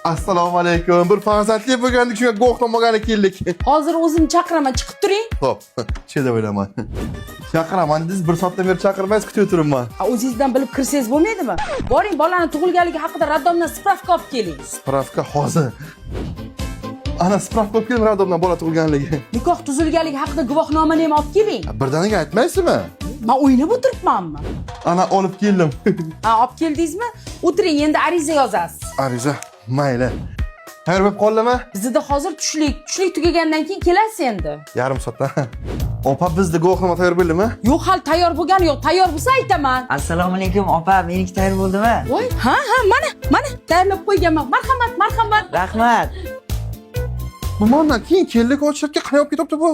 Assalomu alaykum. Bir farzandli bo'lgandik, shunga guvohnoma olgani keldik. Hozir o'zim chaqiraman, chiqib turing. Xo'p, chetda o'ylaman. Chaqiraman dedingiz, bir soatdan beri chaqirmaysiz, kutib o'tiribman. Ha, o'zingizdan bilib kirsangiz bo'lmaydimi? Boring, bolani tug'ilganligi haqida роддом dan spravka olib keling. Spravka hozir. Ana, spravka olib keldim роддом dan, bola tug'ilganligi. Nikoh tuzilganligi haqida guvohnomani ham olib keling. Birdaniga aytmaysizmi? Man o'ynab o'tiribmanmi? Ana, olib keldim. Ha, olib keldingizmi? O'tiring, endi ariza yozasiz. Ariza, mayli. Tayyor bo'lib qoldimi? Bizda hozir tushlik. Tushlik tugagandan keyin kelasiz endi. Yarim soatdan. Opa, bizda guvohnoma tayyor bo'ldimi? Yo'q, hali tayyor bo'lgani yo'q. Tayyor bo'lsa aytaman. Assalomu alaykum, opa, meniki tayyor bo'ldimi? Voy, ha, mana, mana tayyorlab qo'yganman. Marhamat, marhamat. Rahmat. Bu mandan keyin keldik, очередь ga qanday olib ketibdi bu?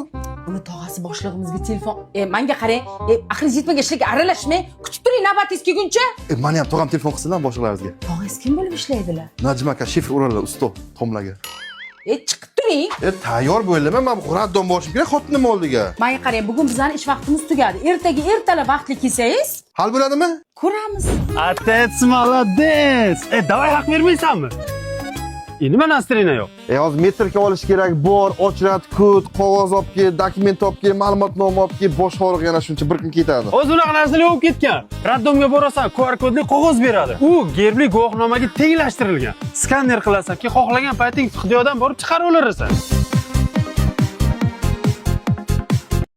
Buni tog'asi boshlig'imizga telefon. E, manga qarang. E, axir yetmagan ishlarga aralashmang. Kutib turing navbatingiz kelguncha. E, mani ham tog'am telefon qilsinlar boshliqlarimizga. Tog'angiz kim bo'lib ishlaydilar? Najim aka shifer uradilar, usto tomlarga. E, chiqib turing. E, tayyor bo'ldimi? Men роддом borishim kerak xotinim oldiga. Manga qarang, bugun bizani ish vaqtimiz tugadi. Ertaga ertalab vaqtli kelsangiz, Hal bo'ladimi? ko'ramiz. Отец, молодец! E, давай, haq bermaysanmi? E, nima настроение yo'q? E, hozir metrika olish kerak, bor, очередь kut, qog'oz olib kel, dokument olib kel, ma'lumotnoma olib kel, bosh og'riq, yana shuncha bir kun ketadi. O'zi unaqa narsalar bo'lib ketgan. Роддом ga borasan, QR kodli qog'oz beradi. U gerbli guvohnomaga tenglashtirilgan. Skaner qilasan, keyin xohlagan payting Xudodan borib chiqarib olasan.